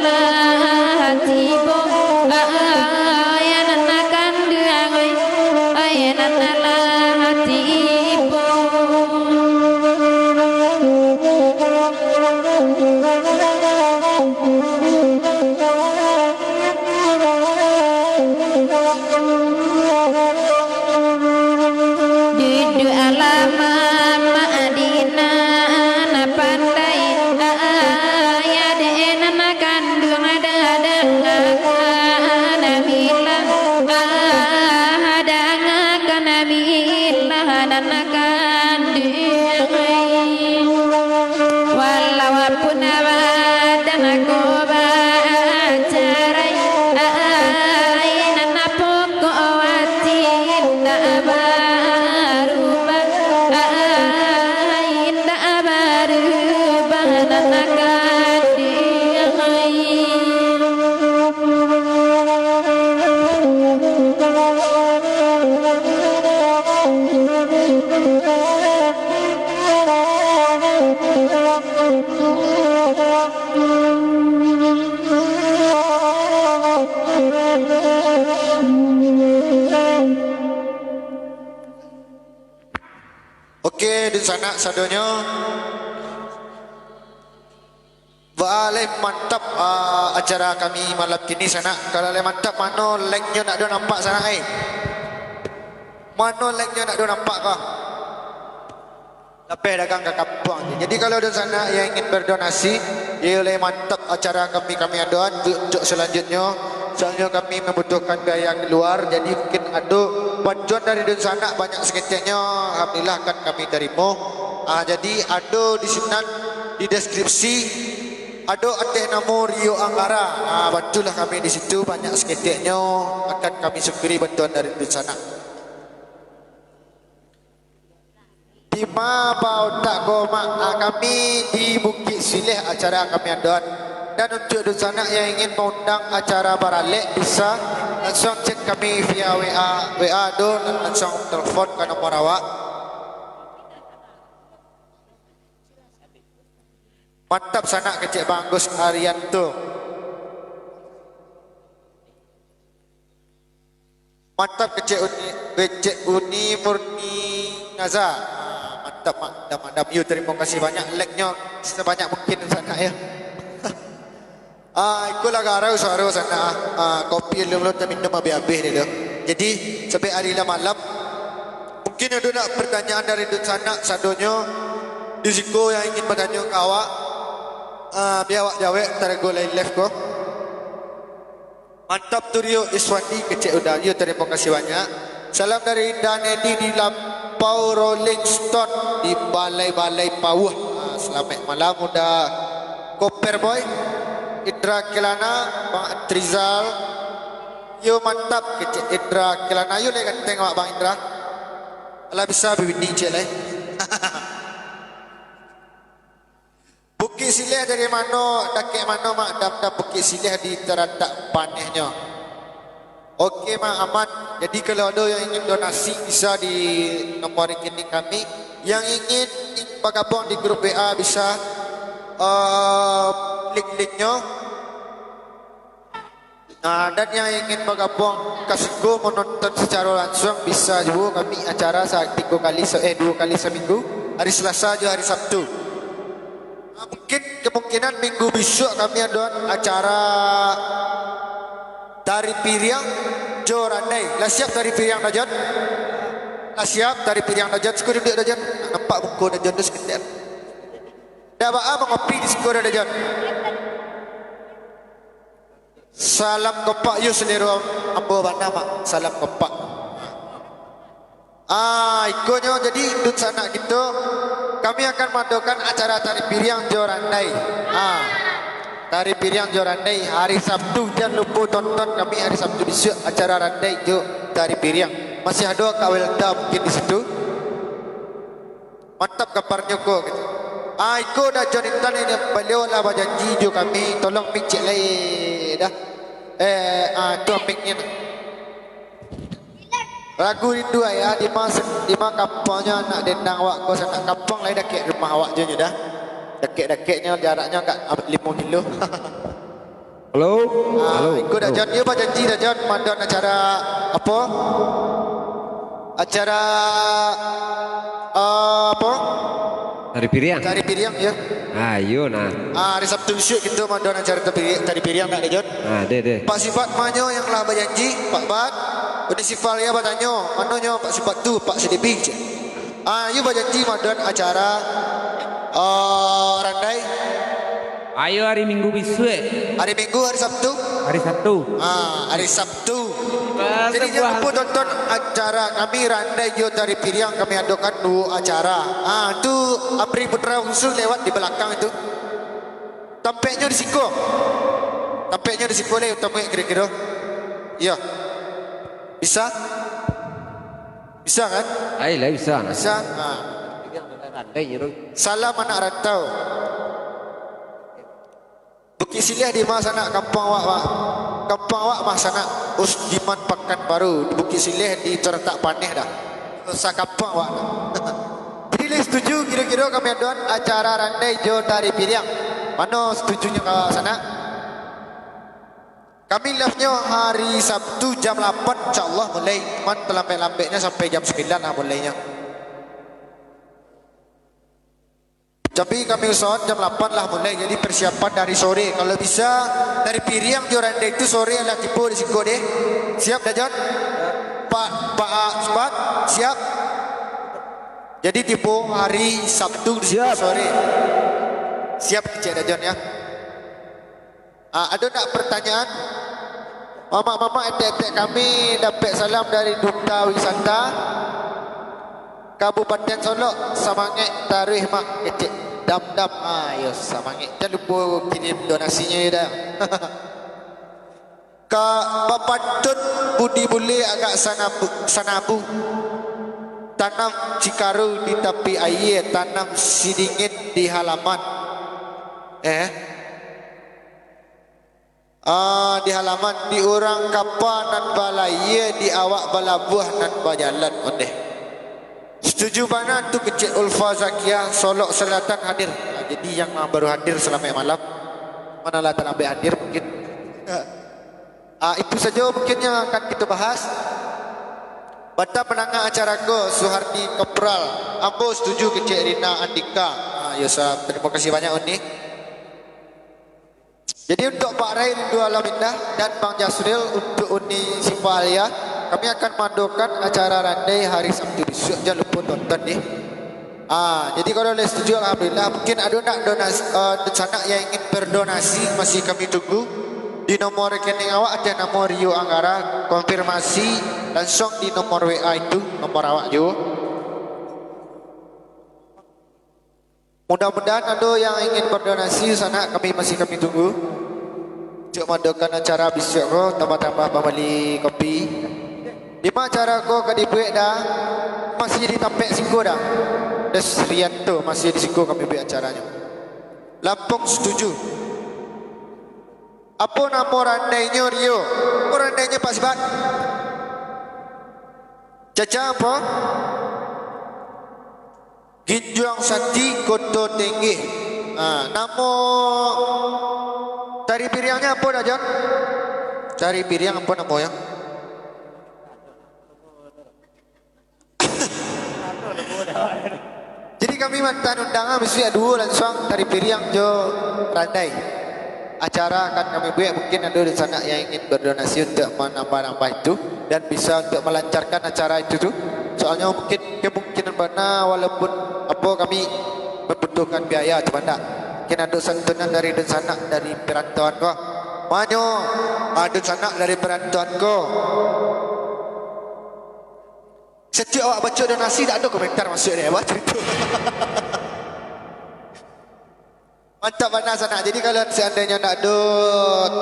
lah tibo, ai nan kanduang, ai nan lah tibo. Duduaklah mamak di nan pandai, ai dek nan kanduang, dangakan bilang, dangakan bilang nan kanduang. Walaupun badan ko bacarai, ai nan pokok ati indak barubah, ai indak barubah nan kanduang. Oke, dunsanak sadonyo. Baa lai mantap, ah, acara kami malam kini, sanak. Kalau lai mantap, mano like-nyo nak do nampak, sanak, eh? Mano like-nyo nak do nampak ko? Lapeh dagang ka kampuang je. Jadi, kalau dunsanak yang ingin berdonasi, iyo lai mantap acara kami, kami adoan untuak, untuak salanjutnyo. Soalnyo kami mambutuhkan biaya kalua, jadi mungkin ado bantuan dari dunsanak banyak saketeknyo, alhamdulillah akan kami tarimo. Ah, jadi ado di sinan, di deskripsi, ado ateh namo Rio Anggara. Ah, bantulah kami di situ, banyak saketeknyo akan kami syukuri bantuan dari dunsanak. Dima ba otak ko, Mak? Ah, kami di Bukik Sileh acara kami adoan. Dan untuak dunsanak yang ingin maundang acara baralek, bisa lansuang cek kami via W A, W A do, lansuang telepon ka nomor awak. Mantap sanak, kecek Bang Agus Arianto. Mantap, kecek Uni, kecek Uni Murni Naza. Ah, mantap, Mak. Madam-madam, yo, tarimo kasih banyak. Like-nyo sabanyak mungkin sanak, yo. Ah, iko lah garau suaro sanak, ah. Ah, kopi alun-alun taminum abih-abih deh tu. Jadi, sampai ari lah malam. Mungkin ado nak pertanyaan dari dunsanak sadonyo di siko yang ingin batanyo ka awak. Ah, bia awak jawek, tarago lai live ko. Mantap tu Rio Iswandi, kecek Uda. Yo, tarimo kasih banyak. Salam dari Dan Edi di Lampau Rolling Stone di Balai-Balai Pauah. Ah, salamaik malam Uda. Koper Boy, Indra Kelana, Bang Trizal. Yo, mantap, kecek Indra Kelana. Yo, lai ganteng awak, Bang Indra. Alah bisa babini cek lai. Bukik Sileh dari mano, dakek mano, Mak? Dam-dam Bukik Sileh di taratak panehnyo. Oke, Mak, aman. Jadi, kalau ado yang ingin donasi, bisa di nomor rekening kami. Yang ingin bagabuang di grup W A, bisa, eh, link-linknyo. Nah, dan yang ingin bagabuang ka siko manonton sacaro lansuang, bisa juo kami acara sa-, tigo kali se-, eh, duo kali saminggu, hari Selasa jo hari Sabtu. Nah, mungkin kemungkinan minggu bisuak kami adoan acara tari piriang jo randai. Lah siap tari piriang, Dajon? Lah siap tari piriang, Dajon? Siko duduak, Dajon. Nak nampak muko Dajon tu saketek. Dak baa mangopi di siko, Dajon? Salam kompak, yo, selero ambo bana, Mak. Salam kompak. Ah, ikonyo jadi dunsanak kito, kami akan maadokan acara tari piriang jo randai. Ah, tari piriang jo randai hari Sabtu, jan lupo tonton kami hari Sabtu bisuak acara randai jo tari piriang. Masih ado Kak Welda mungkin di situ. Mantap gambarnyo ko, gitu. Ah, iko dah Jonathan ini, baliau lah bajanji jo kami, tolong mik cek lai dah. Eh, ah, tu miknyo nah. Lagu rindu ai, ah, di ma, di ma kampuangnyo anak dendang awak ko, sanak kampuang lai dakek rumah awak jo nyo dah. Dakek-dakeknyo, jaraknyo agak limo kilo. Halo? Ah, halo, iko dah, halo. Jon. Iyo, bajanji dah, Jon, mandon acara apo? Acara, ah, apo? Tari piriang. Tari piriang, yo. Ah, iyo nah. Ah, hari Sabtu bisuak kito mandon acara tari piriang, tari piriang nak deh, Jon. Ah, deh, deh. Pak Sibat manyo yang lah bajanji, Pak Bat. Uni Sifalia batanyo, "Mano nyo Pak Sibat tu, Pak Sidipi?" cek. Ah, iyo bajanji mandon acara, ah, randai. Ayo hari Minggu bisuak. Hari Minggu, hari Sabtu? Hari Sabtu. Ah, hari Sabtu. Bah, jadi, jan lupo tonton acara kami, randai jo tari piriang, kami adokan duo acara. Ah, tu Amri Putra Khusus lewat di balakang itu. Tampeknyo di siko. Tampeknyo di siko lai, utamo kiro-kiro. Iyo. Bisa? Bisa kan? Ai, lah bisa. Bisa. Ha. Salam anak rantau. Bukik Sileh di ma sanak, kampuang awak, Pak? Kampuang awak ma sanak? Usdiman Pakanbaru, di Bukik Sileh, di taratak paneh dah. Sakampuang awak dah. Jadi, lai setuju kiro-kiro kami adoan acara randai jo tari piriang? Mano setujunyo ka sanak? Kami live-nyo hari Sabtu jam lapan, insyaallah mulai. Cuman talambek-lambeknyo sampai jam sambilan lah mulainyo. Tapi kami usahoan jam lapan lah mulai, jadi persiapan dari sore. Kalau bisa, tari piriang jo randai tu sore lah tibo di siko deh. Siap dah, Jon? Pak, Pak, ah, Sibat, siap? Jadi tibo hari Sabtu di siko sore. Siap, kecek dah, Jon, ya. Ah, ado ndak pertanyaan? Mamak-mamak, etek-etek kami dapek salam dari Duta Wisata Kabupaten Solok, samangek taruih, Mak, kecek. Dam-dam, ah, yo, samangek. Jan lupo kirim donasinyo, yo, dah. Ka bapantun budi buliah agak sanabu, sanabu. Tanam cikaru di tapi aia, tanam sidingin di halaman. Eh? Ah, di halaman, di urang kapa nan balayia, di awak balabuah nan bajalan ondeh. Setuju bana tu kecek Ulfa Zakiah, Solok Selatan hadir. Ah, jadi yang baru hadir, salamaik malam. Mano lah talambek hadir mungkin. Ah, itu sajo mungkin yang akan kita bahas. Banta pandanga acara ko, Suhardi Kopral. Ambo setuju kecek Rina Andika. Ah, yo, sa-, terima kasih banyak, Uni. Jadi, untuk Pak Rai Rindu Alam Indah dan Bang Jasril, untuk Uni Sifalia, kami akan mandokan acara randai hari Sabtu bisuak. Jan lupo tonton deh. Ah, jadi kalau lah setuju, alhamdulillah. Mungkin ado nak donas-, eh, sanak yang ingin berdonasi, masih kami tunggu. Di nomor rekening awak ateh namo Rio Anggara, konfirmasi langsung di nomor W A itu, nomor awak juo. Mudah-mudahan ado yang ingin berdonasi, sanak, kami masih kami tunggu. Cuk mandokan acara bisuak ko, tambah-tambah pambali kopi. Di ma acara ko ka dibuek dah? Masih di tampek siko dah. Des Rianto, masih di siko kami buek acaranyo. Lampung setuju. Apo namo randainyo, Rio? Apo randainyo, Pak Sibat? Caca apo? Ginjuang Sati, Koto Tenggeh. Ah, namo tari piriangnyo apo dah, Jon? Tari piriang apo namonyo? Jadi kami mantan undangan, bisuak duo langsuang tari piriang jo randai. Acara akan kami buek, mungkin ado dunsanak yang ingin berdonasi untuk manambah-nambah itu dan bisa untuk melancarkan acara itu tu. Soalnyo mungkin kemungkinan bana, walaupun apo, kami membutuhkan biaya tu banyak. Mungkin ado santunan dari dunsanak dari perantauan ko. Manyo, ah, dunsanak dari perantauan ko. Satiok awak baco donasi, dak ado komentar masuak dek awak tu. Mantap bana sanak. Jadi, kalau seandainyo ndak ado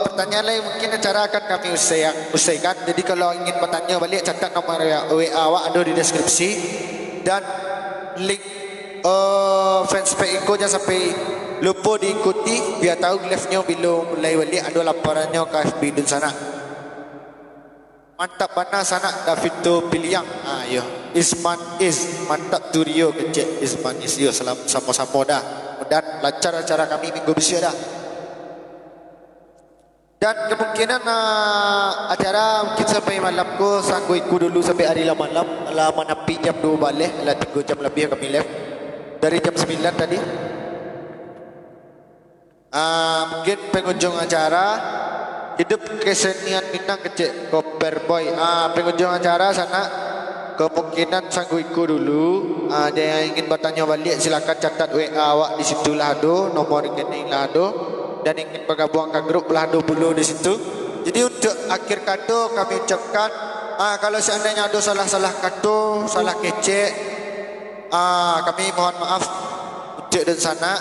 pertanyaan lai, mungkin acara akan kami usai-, usaikan. Jadi, kalau ingin batanyo baliak, catat nomor W A awak ado di deskripsi. Dan link, eh, fanspage iko jan sampai lupo diikuti, bia tahu live-nyo bilo mulai baliak, ado laporannyo ka F B dunsanak. Mantap bana sanak Davito Piliang. Ah, iyo. Isman Is, mantap tu Rio kecek Isman Is. Iyo, salam, samo-samo dah. Mudahan lancar acara kami minggu bisuak dah. Dan kemungkinan, ah, acara mungkin sampai malam ko, sangguik ko dulu sampai ari lah malam, lah manapi jam duo baleh, lah tigo jam labiah kami live. Dari jam sambilan tadi. Ah, mungkin penghujung acara, hidup kesenian Minang kecek Koper Boy. Ah, penghujung acara sanak, kemungkinan sangguik ko dulu. Ah, ada yang ingin batanyo baliak, silakan catat W A awak di situ lah ado, nomor rekening lah ado, dan ingin bagabuang ka grup lah ado pulo di situ. Jadi untuk akhir kato kami ucapkan, ah, kalau seandainya ado salah-salah kato, salah kecek, ah, kami mohon maaf untuk dunsanak.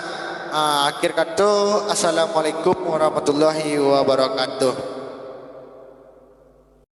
Ah, akhir kato, Assalamualaikum warahmatullahi wabarakatuh.